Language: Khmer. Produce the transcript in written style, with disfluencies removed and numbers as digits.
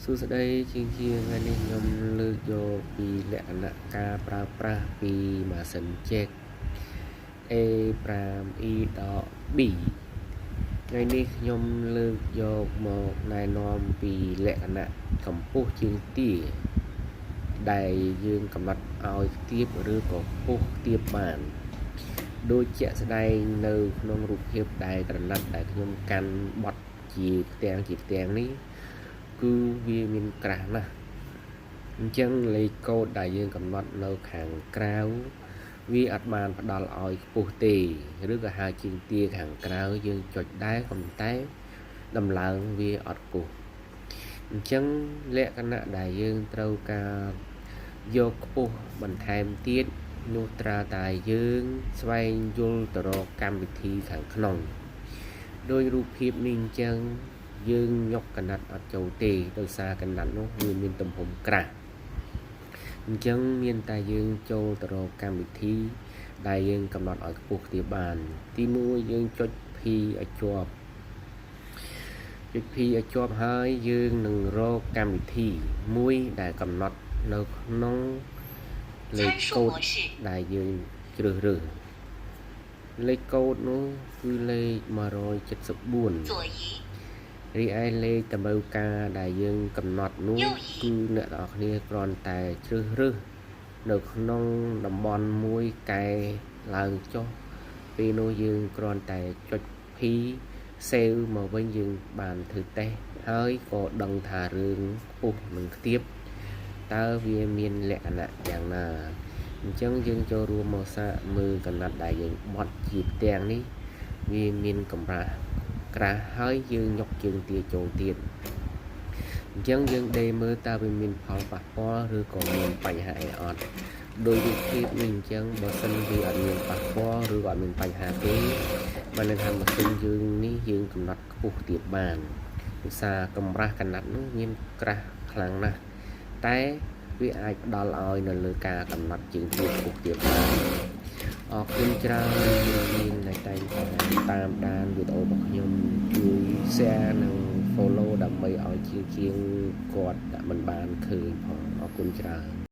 សួស្តីជាងជាងថ្ងៃនេះខ្ញុំលើកយកពីលក្ខណៈការប្រើប្រាស់ពីម៉ាស៊ីន Jack A5E B ថ្ងៃនេះខ្ញុំលើកយកមកណែនាំពីលក្ខណៈកម្ពស់ជើងទាដែលយើងកំណត់ឲ្យទាបឬក៏ខ្ពស់ទាបបានដូចជាក់ស្ដែងនៅក្នុងរូបភាពដែលក្រណាត់ដែលខ្ញុំកាន់បត់ជាផ្ទាំងជាផ្ទាំងនេះគឺវាមានក្រាស់ណាស់អញ្ចឹងលេខកូដដែលយើងកំណត់នៅខាងក្រៅវាអត់បានផ្ដល់ឲ្យខ្ពស់ទេឬក៏ហៅជើងទាខាងក្រៅយើងចុចដែរក៏ប៉ុន្តែដំឡើងវាអត់ខ្ពស់អញ្ចឹងលក្ខណៈដែលយើងត្រូវការយកខ្ពស់បន្ថែមទៀតនោះត្រាតែយើងស្វែងយល់ទៅរកកម្មវិធីខាងក្នុងដោយរូបភាពនេះអញ្ចឹងយើងញុកកណាត់អត់ចូលទេដោយសារកណាត់នោះវាមានទំហំក្រាស់អញ្ចឹងមានតែយើងចូលទៅរកកម្មវិធីដែលយើងកំណត់ឲ្យខ្ពស់ខ្ទាបបាន ទី1យើងចុច P ឲ្យជាប់ចុច P ឲ្យជាប់ហើយយើងនឹងរកកម្មវិធីមួយដែលកំណត់នៅក្នុងលេខកូដដែលយើងជ្រើសរើសលេខកូដនោះគឺលេខ174រីឯលេខតម្រូវការដែលយើងកំណត់នោះគឺអ្នកទាំងអស់គ្នាគ្រាន់តែជ្រើសរើសនៅក្នុងតំបន់មួយកែឡើងចុះពេលនោះយើងគ្រាន់តែចុច P save មកវិញយើងបានធ្វើតេស្តហើយក៏ដឹងថារឿងខ្ពស់និងខ្ទាបតើវាមានលក្ខណៈយ៉ាងណាអញ្ចឹងយើងចូលរួមមកសាកមើលកណាត់ដែលយើងបត់ជាផ្ទាំងនេះវាមានកម្រាស់ក្រាស់ហើយយើងញុកជើងទាចូលទៀតអញ្ចឹងយើងដេមើលតើវាមានផលប៉ះពាល់ឬក៏មានបញ្ហាអីអត់ដោយរូបភាពនេះអញ្ចឹងបើសិនវាអត់មានប៉ះពាល់ឬក៏អត់មានបញ្ហាទេបានន័យថាម៉ាស៊ីនយើងនេះយើងកំណត់ខ្ពស់ទៀតបានឧស្សាហ៍កម្រាស់កណាត់នោះមានក្រាស់ខ្លាំងណាស់តែវាអាចផ្ដល់ឲ្យនៅលើការកំណត់ជើងទាខ្ពស់ទៀតបានអរគុណច្រើនជាងដែលតែងតែតាមដានវីដេអូរបស់ខ្ញុំជួយ share និង follow ដើម្បីឲ្យជាងជាងគាត់មិនបានឃើញផងអរគុណច្រើន។